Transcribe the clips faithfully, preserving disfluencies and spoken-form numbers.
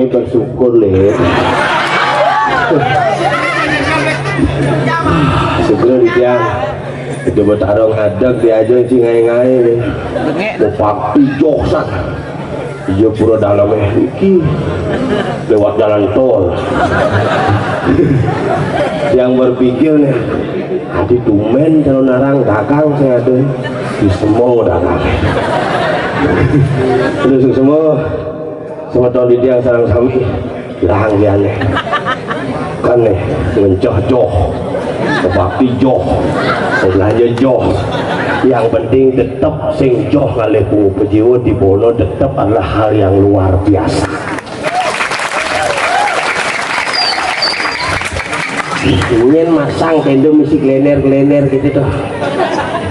Bersyukur, Lin. Segera di tiang. Coba taruh ngadeg diajak si ngae-ngae nih. Mau pakti joksan. Iya pura dalamnya iki lewat jalan tol. Yang berpikir nih, tadi tumen kalau narang dagang saya tuh di semua dagang. Terus semua sama tahun di tiang sarang sami. Lah, aneh. Kan nih, ngencoh joh, kebakti joh, belanja joh. Yang penting tetep sing joh ngalih pungu pejiwa di Bono tetep adalah hal yang luar biasa. Ingin masang tenda misi klener-klener gitu tuh.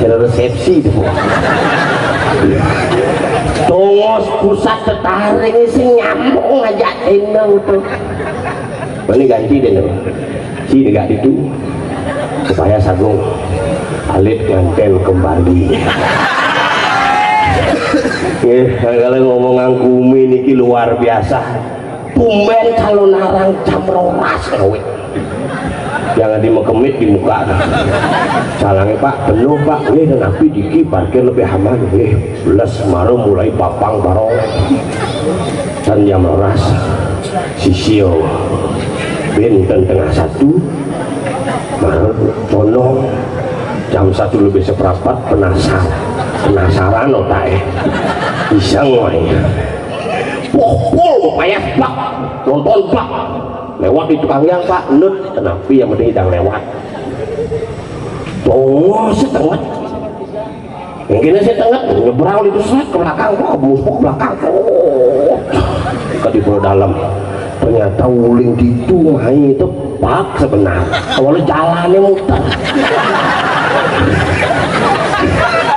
Cara resepsi itu. Tongos pusat tetaring sing nyambung aja tenda tuh. Mana ganti deh tuh. Si dekat itu supaya sagung alit nganten kembali. Eh, kalau ngomong angkumi niki luar biasa. Tumben kalau narang jam rolas ngawe. Yang di mekemit di muka. Salangnya, "Pak, penuh, Pak." "Nggih, napi diki parkir lebih aman?" "Nggih, belas maro mulai papang barong." Dan jam rolas sisio binten tengah satu, maro condong jam satu lebih seperempat, penasar penasaran otaknya. Iseng wae. Poh, pol, payah bak, nonton bak. Lewat di tukang yang, Pak, nut, kenapi yang penting sedang lewat. Tongos setengah. Mungkin saya tengah nyebrang itu, set, ke belakang, Pak, ke muspuk belakang. Oh. Ke di pulau dalam. Ternyata uling di itu, main itu bak sebenar. Awalnya jalannya muter.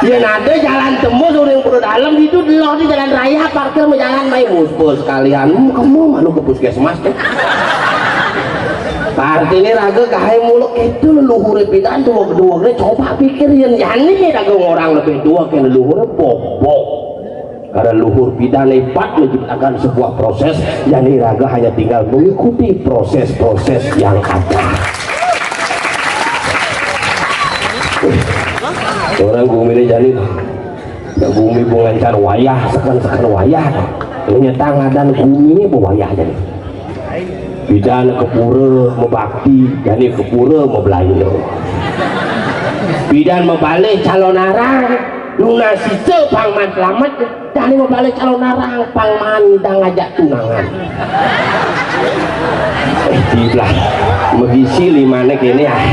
Ya, ada jalan tembus, udah yang perlu dalam itu, di jalan raya, parkir sama jalan main muspuk sekalian. Hmm, kamu malu ke puskesmas tuh. Artinya raga kahe muluk itu leluhur pidan tuh kedua, coba pikir yang jani raga orang lebih tua ke leluhur bobok. Karena luhur pidan hebat menciptakan sebuah proses, jani raga hanya tinggal mengikuti proses-proses yang ada. Orang gumi ini jani Nah, gumi bungancar wayah, seken-seken wayah. Nyetang adan gumi ini wayah jadi. Pidan ke pura mebakti, jani ke pura mebelanja. Pidan mebalih calon arang, nunas sisa pangman selamat, jani mebalih calon arang, pangman ngidang ngajak tunangan. Eh, dibelah. Megisi limane kene ah.